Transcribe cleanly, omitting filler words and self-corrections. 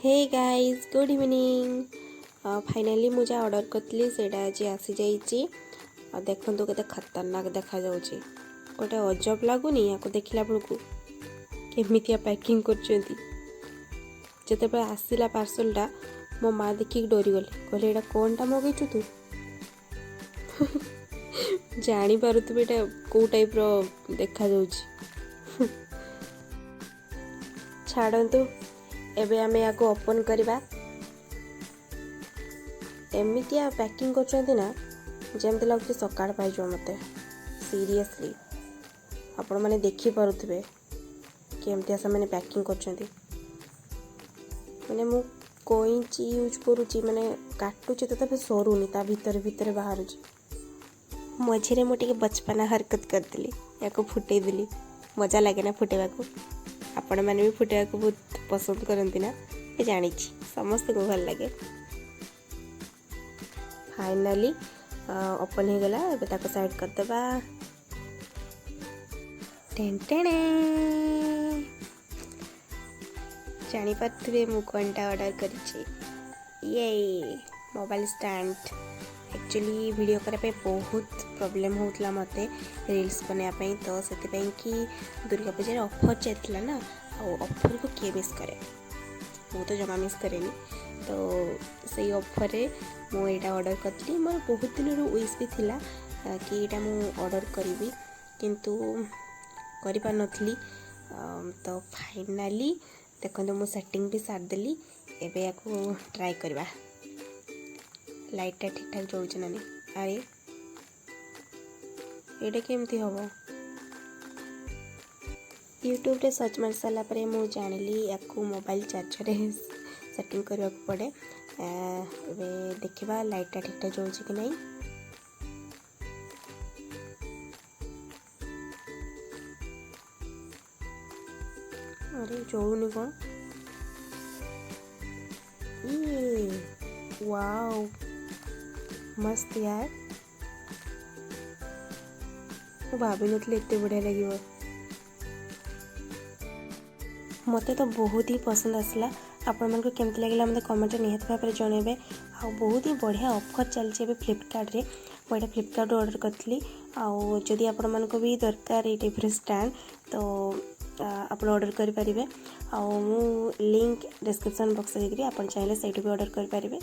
Hey guys, good evening. Finally ମୁଁ ଯାହା order କରିଥିଲି, ସେଇଟା ଆଜି ଆସିଯାଇଛି। ଆଉ ଦେଖନ୍ତୁ, କେତେ ଖତରନାକ ଦେଖାଯାଉଛି। ଗୋଟେ ଅଜବ ଲାଗୁନି ୟାକୁ ଦେଖିଲା ବେଳକୁ? କେମିତିଆ ପ୍ୟାକିଂ କରୁଛନ୍ତି। ଯେତେବେଳେ ଆସିଲା ପାର୍ସଲଟା, ମୋ ମା ଦେଖିକି ଡରିଗଲେ। କହିଲେ, "ଏଇଟା କ'ଣଟା ମଗେଇଛୁ ତୁ?" ଜାଣିପାରୁଥିବେ ଏଇଟା କେଉଁ ଟାଇପ୍ର ଦେଖାଯାଉଛି। ଛାଡ଼ନ୍ତୁ, ଏବେ ଆମେ ୟାକୁ ଓପନ୍ କରିବା। ଏମିତିଆ ପ୍ୟାକିଂ କରୁଛନ୍ତି ନା, ଯେମିତି ଲାଗୁଛି ସକାଳ ପାଇଯିବ ମୋତେ। ସିରିୟସଲି, ଆପଣମାନେ ଦେଖିପାରୁଥିବେ କେମିତିଆ ସେମାନେ ପ୍ୟାକିଂ କରୁଛନ୍ତି। ମାନେ ମୁଁ କଇଁଚି ୟୁଜ୍ କରୁଛି, ମାନେ କାଟୁଛି, ତଥାପି ସରୁନି, ତା ଭିତରେ ଭିତରେ ବାହାରୁଛି। ମଝିରେ ମୁଁ ଟିକେ ବଚପନା ହରକତ କରିଦେଲି, ୟାକୁ ଫୁଟେଇ ଦେଲି। ମଜା ଲାଗେ ନା ଫୁଟେଇବାକୁ? ଆପଣମାନେ ବି ଫୁଟେଇବାକୁ ବହୁତ ପସନ୍ଦ କରନ୍ତି ନା? ମୁଁ ଜାଣିଛି, ସମସ୍ତଙ୍କୁ ଭଲ ଲାଗେ। ଫାଇନାଲି ଓପନ୍ ହେଇଗଲା। ଏବେ ତାକୁ ସାଇଡ଼୍ କରିଦେବା। ଟେଣ୍ଟେଣେ, ଜାଣିପାରୁଥିବେ ମୁଁ କ'ଣଟା ଅର୍ଡ଼ର କରିଛି। ଇଏ ମୋବାଇଲ ଷ୍ଟାଣ୍ଡ। ଆକ୍ଚୁଆଲି ଭିଡ଼ିଓ କରିବା ପାଇଁ ବହୁତ ପ୍ରୋବ୍ଲେମ୍ ହେଉଥିଲା ମୋତେ, ରିଲ୍ସ ବନେଇବା ପାଇଁ। ତ ସେଥିପାଇଁ କି ଦୁର୍ଗା ପୂଜାରେ ଅଫର୍ ଚାଲିଥିଲା ନା, ଆଉ ଅଫର୍କୁ କିଏ ମିସ୍ କରେ? ମୁଁ ତ ଜମା ମିସ୍ କରେନି। ତ ସେଇ ଅଫର୍ରେ ମୁଁ ଏଇଟା ଅର୍ଡ଼ର କରିଥିଲି। ମୋର ବହୁତ ଦିନରୁ ୱିଶ୍ ବି ଥିଲା କି ଏଇଟା ମୁଁ ଅର୍ଡ଼ର କରିବି, କିନ୍ତୁ କରିପାରିନଥିଲି। ତ ଫାଇନାଲି ଦେଖନ୍ତୁ, ମୁଁ ସେଟିଂ ବି ସାରିଦେଲି। ଏବେ ୟାକୁ ଟ୍ରାଏ କରିବା, ଲାଇଟ୍ଟା ଠିକ୍ ଠାକ୍ ଜଳୁଛି ନା ନାହିଁ। ଆରେ, ଏଇଟା କେମିତି ହେବ? ୟୁଟ୍ୟୁବରେ ସର୍ଚ୍ଚ ମାରି ସାରିଲା ପରେ ମୁଁ ଜାଣିଲି, ୟାକୁ ମୋବାଇଲ ଚାର୍ଜରରେ ସେଟିଂ କରିବାକୁ ପଡ଼େ। ଏବେ ଦେଖିବା ଲାଇଟ୍ଟା ଠିକ୍ ଠାକ୍ ଜଳୁଛି କି ନାହିଁ। ଆରେ, ଜଳୁନି କ'ଣ? ଇଏ ୱାଓ, ମସ୍ତ ୟାର! ମୁଁ ଭାବିନଥିଲି ଏତେ ବଢ଼ିଆ ଲାଗିବ। ମୋତେ ତ ବହୁତ ହି ପସନ୍ଦ ଆସିଲା। ଆପଣମାନଙ୍କୁ କେମିତି ଲାଗିଲା, ମୋତେ କମେଣ୍ଟରେ ନିହାତି ଭାବରେ ଜଣାଇବେ। ଆଉ ବହୁତ ହି ବଢ଼ିଆ ଅଫର୍ ଚାଲିଛି ଏବେ ଫ୍ଲିପକାର୍ଟରେ। ମୁଁ ଏଇଟା ଫ୍ଲିପକାର୍ଟରୁ ଅର୍ଡ଼ର କରିଥିଲି। ଆଉ ଯଦି ଆପଣମାନଙ୍କୁ ବି ଦରକାର ଏଇ ଟାଇପ୍ର ଷ୍ଟାଣ୍ଡ, ତ ଆପଣ ଅର୍ଡ଼ର କରିପାରିବେ। ଆଉ ମୁଁ ଲିଙ୍କ୍ ଡିସ୍କ୍ରିପ୍ସନ୍ ବକ୍ସରେ ଦେଇଦେବି, ଆପଣ ଚାହିଁଲେ ସେଇଠୁ ବି ଅର୍ଡ଼ର କରିପାରିବେ।